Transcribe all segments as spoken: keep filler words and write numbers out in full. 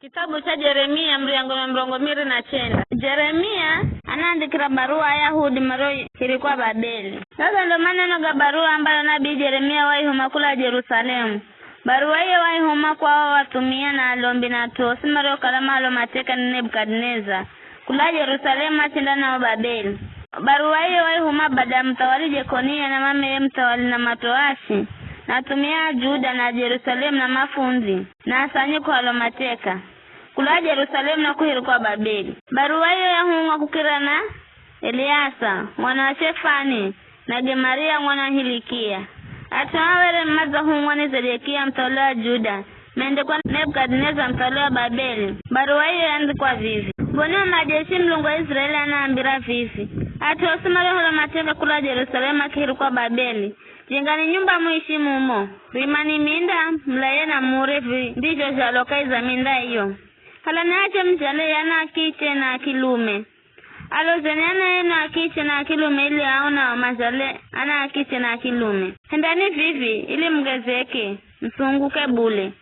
Kitabu cha Jeremia, muryango na mirongo miri na chenda. Jeremia anaandikira barua Ayahudi mario hirikwa Babeli. Gaga ndo maneno ga barua ambayo nabii Jeremia waihuma kula Jerusalemu. Barua iyo waihuma kwa ao athumia na alombi na at'u osi mariokala malo mateka ni Nebukadineza, kula Jerusalemu achenda nao Babeli. Barua iyo waihuma bada ya muthawali Jekonia na mameye muthawali na Matoashi, na athumia a Juda na Jerusalemu na mafundzi, na asanyiko alo mateka, kula Jerusalemu na kuhirikwa Babeli. Barua iyo yahumwa kukirana Eliasa, mwana wa Shefani, na Gemaria, mwana wa Hilikia. At'u aa were madzahumwa ni Zedekia, muthawali wa Juda, mende kwa Nebukadineza, muthawali wa Babeli. Barua iyo yandhikwa vivi: Bwana wa majeshi, Mulungu wa Israeli, anaambira vivi: At'u osi marioholwa mateka kula Jerusalemu akihirikwa Babeli, jengani nyumba muishi mumo, rimani minda, mulaye na mure vi-, vindizhozhalwa kahi za minda iyo. Halani ache muzhale ana a kiche na a kilume. Alozeni ana enu a kiche na a kilume ili ao nao mazhale ana a kiche na a kilume. Hendani vivi ili mungezeke, musunguke bule.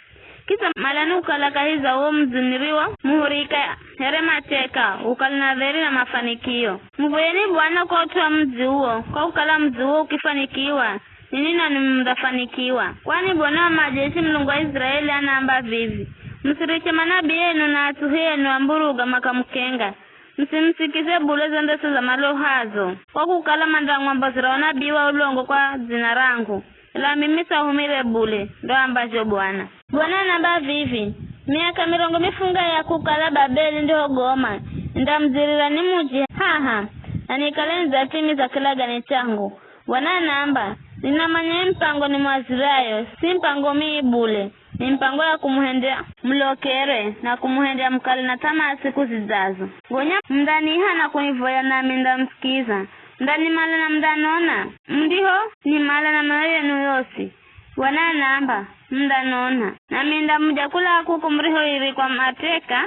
Kidza malani kukala kahi za uwo mudzi niriwo muhurika here mateka, ukale na dheri na mafanikio. Muvoyeni Bwana kwa ut'u wa mudzi uwo, kwa kukala mudzi uwo ukifanikiwa, ninwi nanwi mundafanikiwa. Kwani Bwana wa majeshi, Mulungu wa Israeli, anaamba vivi: Musiriche manabii enu na at'u enu a mburuga makamukenga. Musimusikize bule zo ndeso za malohazo, kwa kukala mandamwambozera unabii wa ulongo kwa dzina rangu, ela mimi sahumire bule, ndo ambazho Bwana. Bwana anaamba vivi: Miaka mirongo mifungahe ya kukala Babeli ndihogoma, nindamudzirira nimuje haha, na nikale nidzathimiza kilagane changu. Bwana anaamba, ninamanya ye mipango nimwazirayo, si mipango mii bule, ni mipango ya kumuhendya mulokere na kumuhendya mukale na th'amaa siku zidzazo. Gonya mundaniiha na kunivoya, nami nindamusikiza. Mundanimala na mundanona. Mundihonimala na mioyo yenu yosi, Bwana anaamba, mundanona. Nami nindamuja kula kuko murihohirikwa mateka,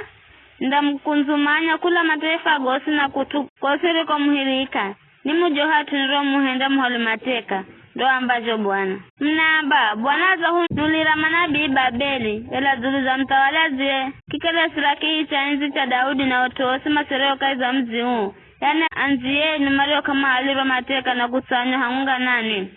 nindamukundzumanya kula mataifa gosi na kut'u kosi urikomuhirika. Ni mujo hat'u niromuhenda muhalwe mateka, ndo ambazho Bwana. Munaamba, Bwana adzahunulira manabii Babeli, ela dzulu za muthawali adziye kikele sirakihi cha endzi cha Daudi na ot'u osi masereo kahi za mudzi uu, yani andziyenu mario k'amaahalirwa mateka na kutsanywa hamwenga nanwi.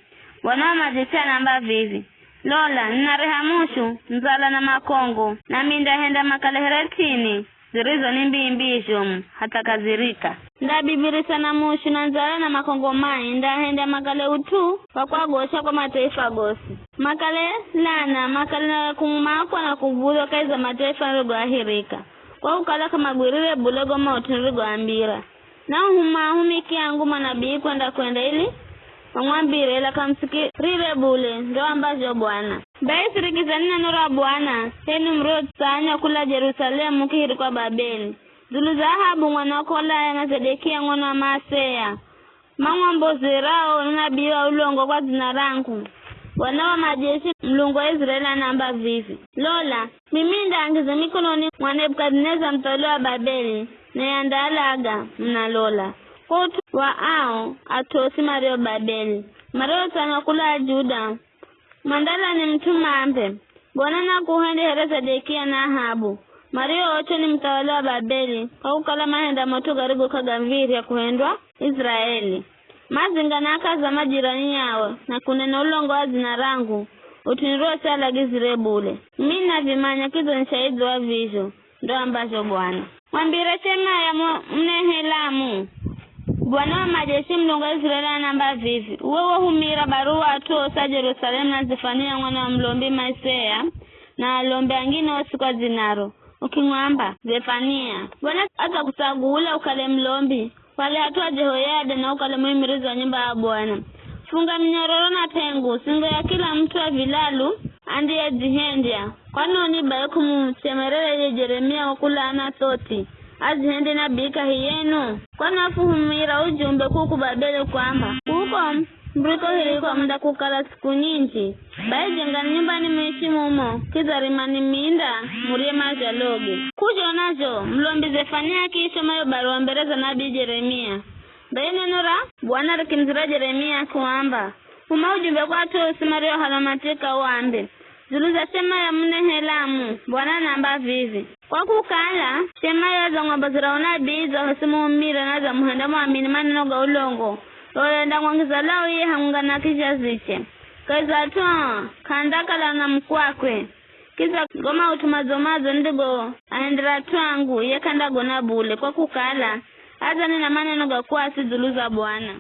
Bwana wa majeshi anaamba vivi: Lola, ninareha mushu, ndzala na makongo, nami nindahenda makale here th'ini, zirizo ni mbii-mbii zhomu, hatha kazirika. Ndabibirisa na mushu na ndzala na makongo mai, ndahenda makale ut'u wa kwagosha kwa mataifa gosi. Makale lana, makale na kumakwa na kuv̱udhwa kahi za mataifa nirigoahirika, kwa kukala k'amagwirire bule go maut'u nirigoambira. Nauhuma ahumiki angu manabii kwenda-kwenda ili mamwambire, ela k'amusikirire bule, ndo ambazho Bwana. Bai sirikizani neno ra Bwana, h'enwi muriotsanywa kula Jerusalemu mukihirikwa Babeli, dzulu za Ahabu mwana wa Kolaya na Zedekia mwana wa Maaseya, mamwambozerao unabii wa ulongo kwa dzina rangu. Bwana wa majeshi, Mulungu wa Israeli, anaamba vivi: Lola, mimi nindaangiza mikononi mwa Nebukadineza muthawali wa Babeli, naye andaalaga, munalola. Kwa ut'u wa ao at'u osi mario Babeli, mariotsanywa kula Juda, mwandalani mut'u maambe, Bwana nakuhende here Zedekia na Ahabu, marioochwa ni muthawali wa Babeli, kwa kukala mahenda maut'u garigo k'agamvirya kuhendwa Israeli. Mazinga na akaza majirani yao, na kunena ulongo wa dzina rangu, ut'u niriosi alagizire bule. Mimi ninavimanya kidza ni shahidhi wa vizho, ndo ambazho Bwana. Mwambire Shemaya mwa-, Mnehelamu, Bwana wa majeshi, Mulungu wa Israeli, anaamba vivi: Uwe wohumira baruwa at'u osi a Jerusalemu na Zefania mwana wa mulombi Maseya, na alombi angine osi kwa dzinaro, ukimwamba, Zefania, Bwana adzakutsagula ukale mulombi, wale at'u a Jehoyada na ukale muimirizi wa nyumba ya Bwana. Funga minyororo na p'engu, singo ya kila mut'u wa vilalu andiyedzihendya. Kwanoni bai k'umuchemerere ye Jeremia wa kula Anathothi, adzihende nabii kahi yenu? Kwani wafuhumira ujumbe kuku Babeli kwamba, kuko murikohirikwa mundakukala siku nyinji, bai jengani nyumbani muishi mumo, kidza rimani minda, murye mazhaloge. K'uzhona zho, mulombi Zefania akiishoma yo baruwa mbere za nabii Jeremia. Bai neno ra Bwana rikimudzira Jeremia kuamba, huma ujumbe kwa at'u osi mariohalwa mateka uambe, Dzulu za shema ya munehelamu, Bwana namba vivi. Kwa kukala, shema ya za ng'ombe ziraona biza hosimuumira na za muhenda mwamini maneno ga ulongo, lolenda ngwangiza lau iye hamwenga na kizhaziche. Keza at'u aa, k'andakala na mukwakwe. Kiza go maut'u madzo-madzo ndigo aenderat'u angu, ye k'andagona bule, kwa kukala, adzanena maneno ga kuasi dzulu za Bwana.